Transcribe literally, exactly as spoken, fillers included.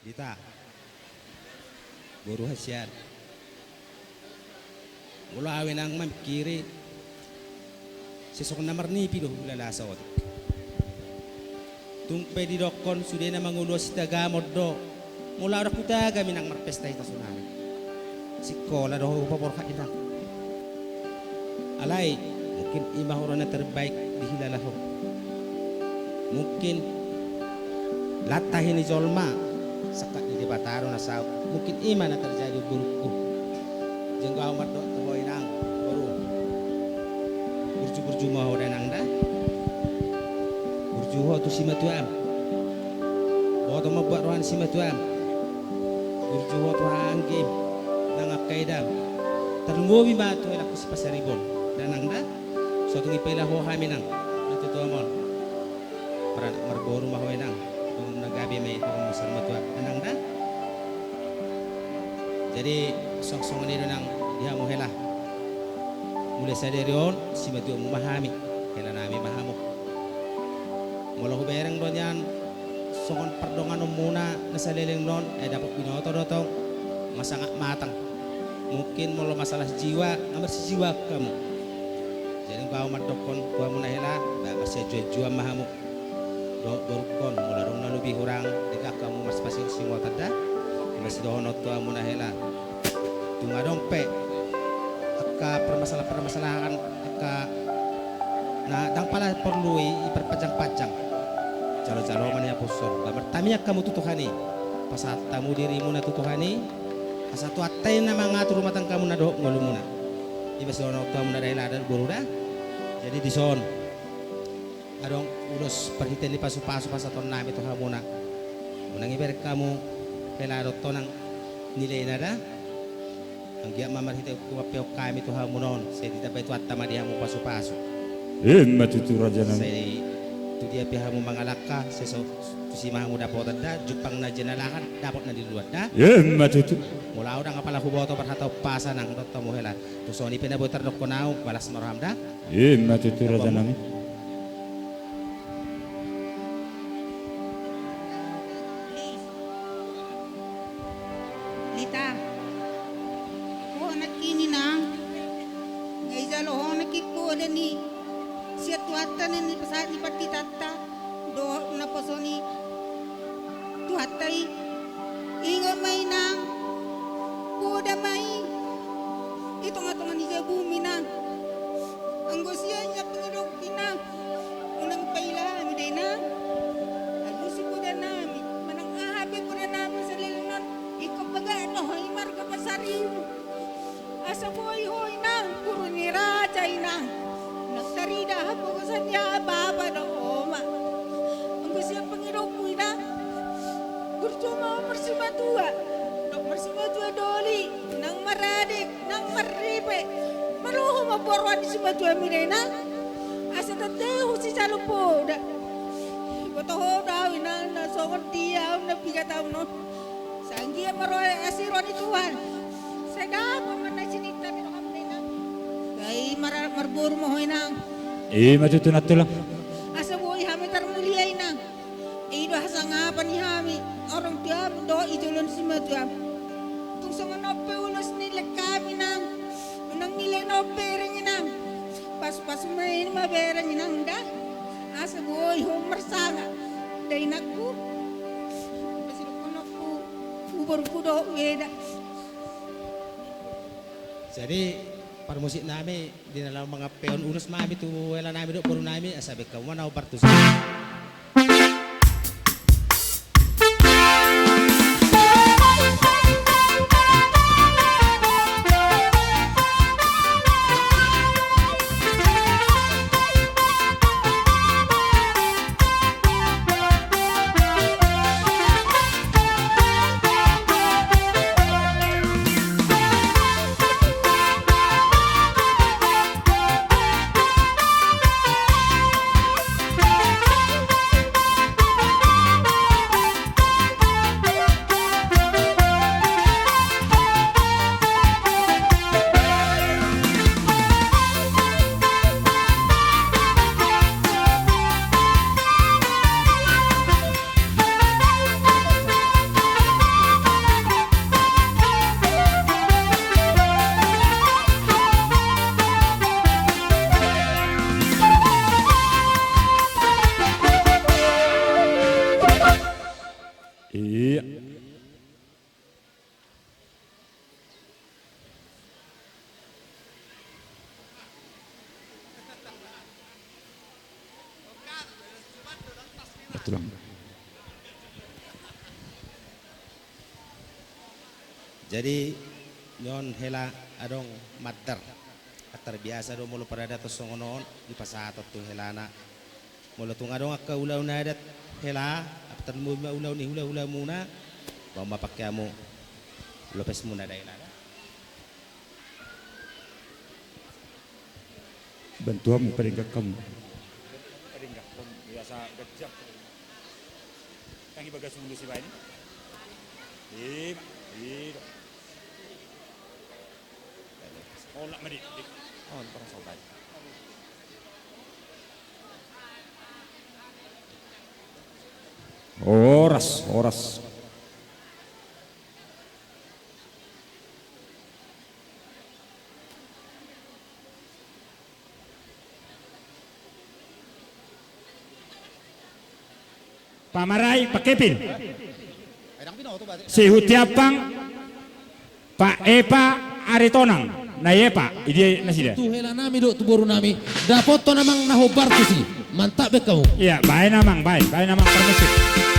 Dita, boru hasian. Molo au inang mamingkiri, sai songon na marnipi do hulala saotik. Tung pe didokkon sude na mangolu on sitagamon do. Molo au ndang hutagam inang marpesta hita sonari. Sikola do ho hupaborhat inang. Alai mungkin i ma huroha na terbaik dihilala ho. Mungkin latah i ni jolma sangkap ni Debata do na saut. Mungkin i ma na terjadi borungku. Jenggo au mandok tu ho inang, boru. Burju-burju ma ho da inang da. Burju ho tu simatuam. Boto ma buat roha ni simatuam. Burju ho tu haha anggim nang angka edam. Tarlumobi ma tu helangku si Pasaribu on da inang da. So tung dipaila ho hami inang na tutuam on. Maranak marboru ma ho inang. Dongan na gabe ma i dongan na saur matua da inang da. Jadi songon-songon i do inang di hamu hela. Mulai sadari on simatuamu ma hami, hela nami ma hamu. Molo hubereng do nian songon pardonganonmuna na saleleng on, ai dapot binoto do tong, nga sangap matang. Mungkin molo masalah jiwa nga marsijiwaon hamu. Jadi au mandokkon tu hamuna hela, ba marsianjuan-juan ma hamu. Dohot borungkon, molo adong na lobi hurang, denggan hamu marsipasingot-singotan da. Ima sidohonon tu hamuna hela. Tung adong pe angka permasalahan-permasalahan, angka na ndang pala porlu i diperpanjang-panjang. Jalo-jalo ma nian puson. Ba martamiang hamu tu Tuhan i. Pasahat hamu dirimuna tu Tuhan i. Asa Tuhanta i na mangatur rumah tanggamuna dohot ngolumuna. Ima sidohonon tu hamuna da hela dohot boru da. Jadi dison adong ulos parhitean ni pasu-pasu pasahatonnami tu hamuna. Unang ibereng hamu hela dohot tonang nilaina da. Anggiat ma marhite huampeon hami tu hamuna on, sai ditambai Tuhanta ma di hamu pasu-pasu. Ima tutu rajanami. Sai tu dia pe hamu mangalangka, sai so tusi ma hamu dapotan da, jumpang na jinalahan, dapot na niluluan da. Ima tutu. Molo au ndang apala huboto marhata umpasa nang dohot hamu hela. Tung songon i pe na boi tardokkon au, balas ma roham da. Ima tutu rajanami. Lita. Ho nangkin inang. Nga ijalo ho nangkin poda ni sian Tuhanta na nipasahat ni panditanta. Dohot naposo ni Tuhanta i. Ingot ma inang. Poda ma i. I tonga-tonga ni jabum inang. Anggo sian i pangidop inang. Unang paila hami da inang. Alusi podanami. Manang aha pe podanami saleleng on. Ingkon bagak do ho i marga Pasaribu. Asa boi ho inang, boru ni raja inang. Unang tarida hapogosan ni bapa dohot oma. Anggo sian pangidopmu inang. Burju ma ho marsimatua. Dohot marsimatua doli. Nang maradek, nang marripe. Malo ho mamboan roha ni simatuam i da inang. Asa tanda ho sijalo poda. Iboto ho da au inang na songon dia au na piga taon on. Sai anggiat ma roha asi roha ni Tuhan. Sai dapot ma na sininta ni roham da inang. Ba i mara-, marboru ma ho inang. Ima tutu nantulang. Asa boi hami tarmulia inang. I do hasangapan ni hami, orang tuam dohot i jolon simatuam. Tung songon on pe ulos ni lehon hami nang, unang nilehon bereng inang. Pasu-pasu ma i ma bereng inang da. Asa boi ho marsangap da inangku. Pasidohononku tu borungku dohot beda. Jadi parmusik nami di na laho mangampe on ulos ma hami tu hela nami dohot boru nami asa baen hamu ma na hombar tusi. Iya. Tulang. Jadi, nion hela adong mandar. Tarbiasa do molo paradaton songon on, dipasahaton tu helana. Molo tung adong angka ulaon adat hela, apa tarlumobi ma ulaon ni hulahula muna, baen ma pake hamu lopes muna da hela. Bantu hamu, padenggan hamu. Padenggan hamu, biasa gajah. Tangi bagas mulu si baini. Ima, ima. Olah ma di, di. Oh, parasautai. Horas, horas. Pamarai, Pak Kepin. Sihut Tiampang, Pak Epa Aritonang, na Epa, i dia nasida. Tu hela nami dohot tu boru nami, dapothon amang na hombar tusi. Mantap be hamu. Iya, baen amang, baen, baen amang parmusik.